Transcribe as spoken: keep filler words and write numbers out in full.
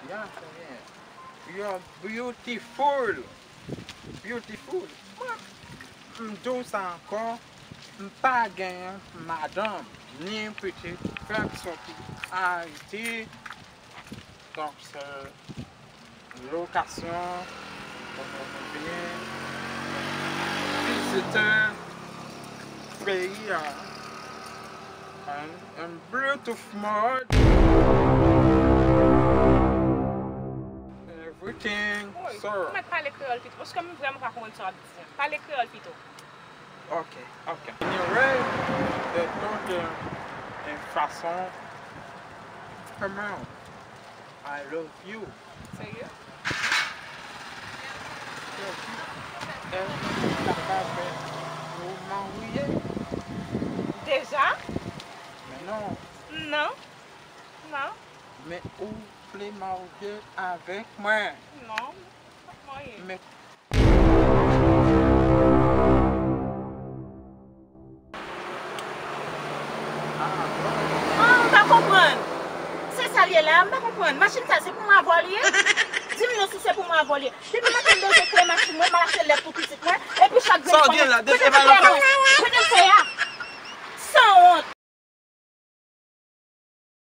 Yeah, yeah. You're beautiful. Beautiful. Mwen, m di w sa ankò, m pa genyen madanm, ni pitit, fè m soti Ayiti. Donk, se lokasyon pou nou vin vizite peyi a. And, and Bluetooth mode. Everything. Woy, so, ou mèt pale kreyòl pito, paske m vrèman pa konprann sa w ap di a. Pale kreyòl pito. Ok, ok. Anyway, se tout yon, yon fason. Come on. I love you. Serye? Èske ou kapab nou marye? Deja? Men non. Non. Non. Men ou vle marye avèk mwen? Non, m p ap marye. Men Ah, m pa konprann. Se sa l ye la, m pa konprann. Machin sa, se pou mwen avè w li ye? Di m non si se pou mwen avè w li ye. Depi maten m bezwen kle machin mwen, m al achte lèt pou pitit mwen. Epi chak grenn fwa, kote m fè mwen? Kote m fè a?